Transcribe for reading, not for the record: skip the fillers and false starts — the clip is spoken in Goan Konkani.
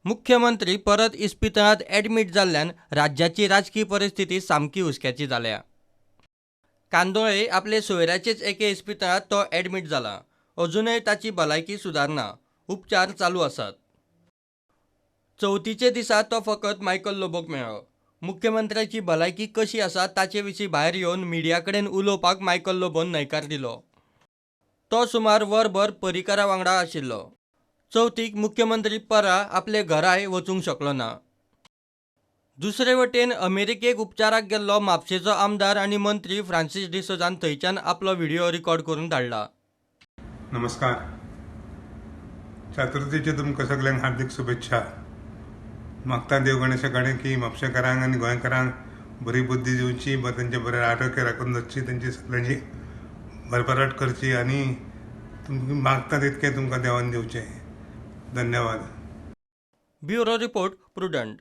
मुख्यमंत्री परत इस्पितळांत ॲडमीट जाल्ल्यान राज्याची राजकी परिस्थिती सामकी हुस्क्याची जाल्या. कांदोळे आपले सोयऱ्याचेच एके इस्पितळांत तो ॲडमीट जाला. अजुनय ताची भलायकी सुदारना. उपचार चालू आसात. चवथीचे दिसा तो फकत मायकल लोबोक मेळ्ळो. मुख्यमंत्र्याची भलायकी कशी आसा ताचे विशीं भायर येवन मिडिया कडेन उलोवपाक मायकल लोबोन न्हयकार दिलो. तो सुमार वरभर पर्रीकरा वांगडा आशिल्लो. चवथीक मुख्यमंत्री परा आपले घराय वचूंक शकलो ना. दुसरे वटेन अमेरिकेक उपचाराक गेल्लो म्हापशेचो आमदार आनी मंत्री फ्रांसीस डिसोजान थंयच्यान आपलो व्हिडिओ रिकॉर्ड करून धाडला. नमस्कार. चतुर्थीच्यो तुमकां सगल्यांक हार्दीक शुभेच्छा. मागता देव गणेशा कडेन की म्हापशेकारांक आनी गोंयकारांक बरी बुद्धी दिवची, तांचें बरें आरोग्य राखून दवरची, तांची सगल्यांची भरभराट करची आनी तुमकां मागता तितकें तुमकां देवान दिवचें. धन्यवाद. Bureau report, Prudent.